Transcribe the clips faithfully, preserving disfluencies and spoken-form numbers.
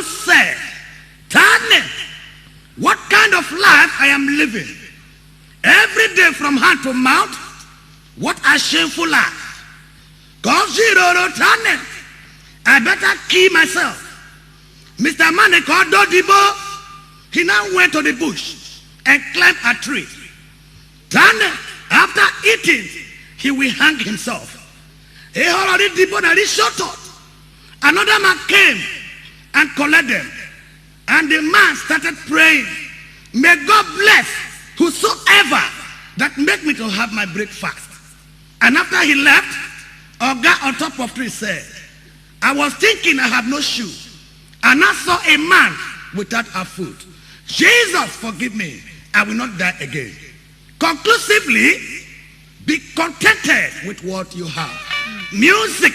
said, "Tanẹ, what kind of life I am living? Every day from hand to mouth, what a shameful life." Ko jiroro tanẹ, "I better kill myself." Mister Mane ko do dibo, he now went to the bush and climbed a tree. Tanẹ, after eating, he will hang himself. E họrọ ri dibo na ri shotọ. Another man came and collect them. And the man started praying, "May God bless whosoever that make me to have my breakfast." And after he left, Oga on top of tree said, "I was thinking I have no shoe, and I saw a man without a foot. Jesus, forgive me, I will not die again." Conclusively, be contented with what you have. Music.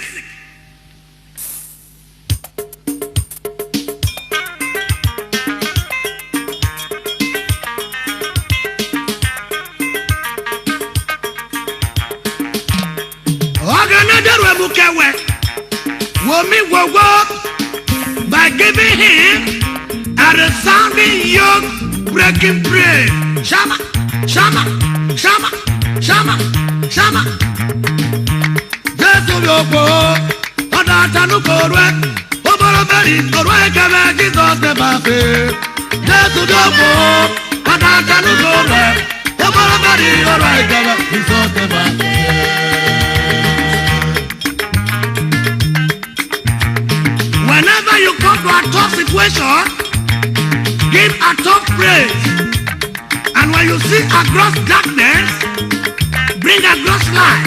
Ọghẹnẹ de ru emu kẹ wẹ, wo mi ghwoghwo, by giving him a resounding yoke breaking praise. Shama, shama, shama, shama, shama. Jesu vwẹ okpo, ọ da ta nu ko ruẹ, oboroberi, orua ẹkẹvwẹ, Jesus never fail. Jesu vwẹ okpo, ọ da ta nu ko ruẹ, oboroberi, orua ẹkẹvwẹ, Jesus never fail. Whenever you come to a tough situation, give a tough praise. And when you see across darkness, bring across light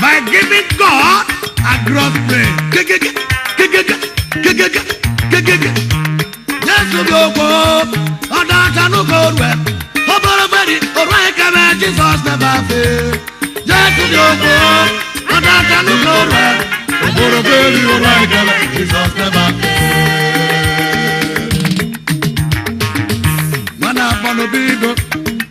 by giving God a gross praise. Gegege, gegege, gegege, gegege. Jesu vwẹ okpo, ọ da ta nu ko ruẹ, oboroberi, orua ẹkẹvwẹ, Jesus never fail. Jesu vwẹ okpo, ọ da ta nu ko ruẹ, oboroberi, orua ẹkẹvwẹ, Jesus never fail. Mana abọno bido,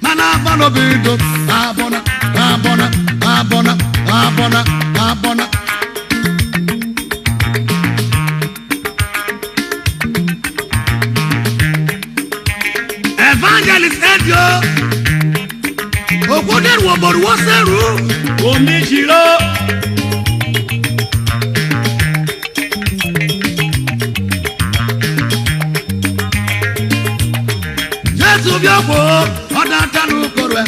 mana abọno bido, abọna, abọna, abọna, abọna, abọna. Evangelist Edio, ohwo de ru obo ru wo se ru, wo mi jiro. Jesu vwẹ okpo, ọ da ta nu ko ruẹ,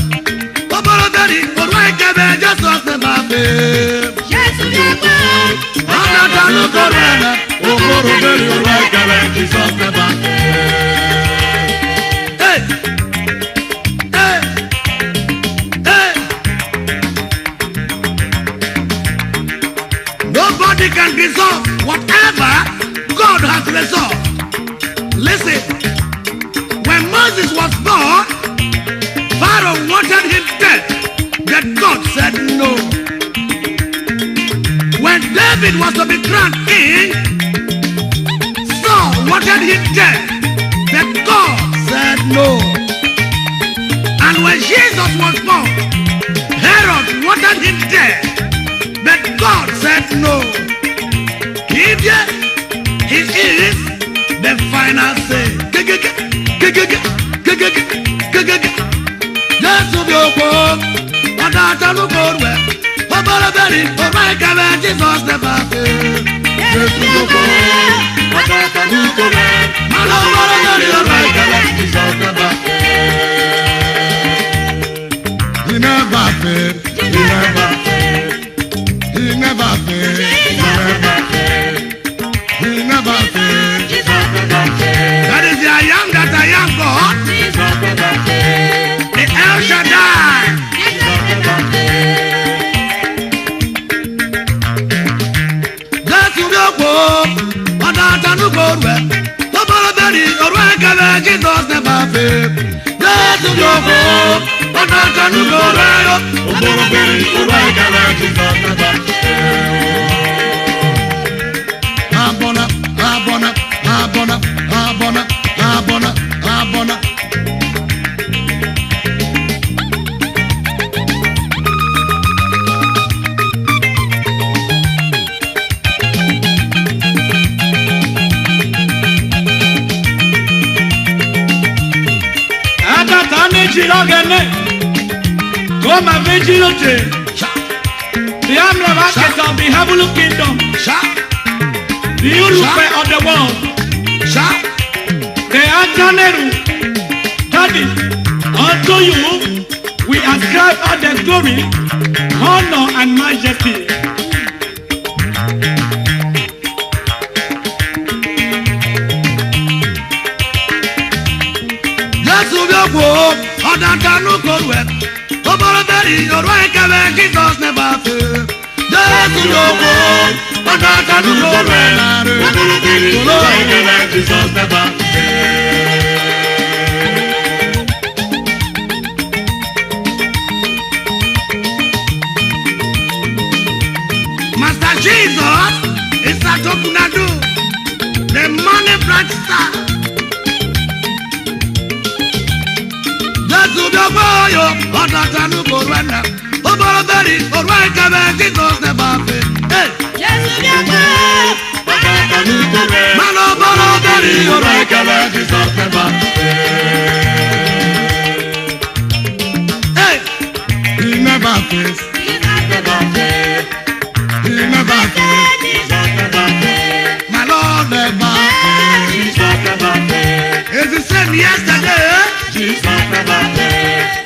oboroberi, orua ẹkẹvwẹ, Jesus never fail. Jesu vwẹ okpo, ọ da ta nu ko ruẹ, oboroberi, orua ẹkẹvwẹ, Jesus never fail. Hey! Hey! Hey! Nobody can dissolve whatever God has resolved. Listen, when Moses was born, Pharaoh wanted him dead, but God said no. When David was to be crowned king, Saul wanted him dead, but God said no. And when Jesus was born, Herod wanted him dead, but God said no. Kidie, he is the final say. Gegege, gegege, gegege, gegege. Jesu vwẹ okpo, ọ da ta nu ko ruẹ, oboroberi, orua ẹkẹvwẹ, Jesus never fail. Jesu vwẹ okpo, ọ da ta nu ko ruẹ, mana oboroberi, orua ẹkẹvwẹ, Jesus never fail. He never fail. He never fail. He never fail. He never fail. He never fail. That is the I am that I am God. The El Shaddai. Jesu vwẹ okpo, ọ da ta nu ko ruẹ, oboroberi, orua ẹkẹvwẹ, Jesus never fail. Jesu vwẹ okpo, ọ da ta nu ko ruẹ, oboroberi, orua ẹkẹvwẹ, Jesus never fail. Abọna, abọna, abọna, abọna, abọna, abọna. Iji rẹ Ọghẹnẹ, ko ma vẹ iji rẹ ote. Sha. The Amrava Sha. Kẹta of the heavenly kingdom. Sha. The Urukpe Sha. Of the world. Sha. The Antaneru. Daddy, unto you we ascribe all the glory, honor, and majesty. Jesu vwẹ obo, ọ da ta nu ko ruẹ. Oboro beri, oruẹ kẹvwẹ, Jesus never fail. Jesu vwẹ obo, ọ da ta nu ko ruẹ. Oboro beri, oruẹ kẹvwẹ, Jesus never fail. Master Jesus is at Okunadu, the morning bright star. Jesu bi ọgbọ yo, ọdọ tanu ko ruẹ na. Oboro beri, oruẹ kẹvwẹ, Jesus never fail. Hey! Jesu bi ọgbọ yo, ọdọ tanu ko ruẹ. Mano oboro beri, oruẹ kẹvwẹ, Jesus never fail. Hey! He never fails. Jesus never fails. He never fails. Jesus never fails. My Lord never fails. Jesus never fails. He's the same yesterday. Jesus never fails.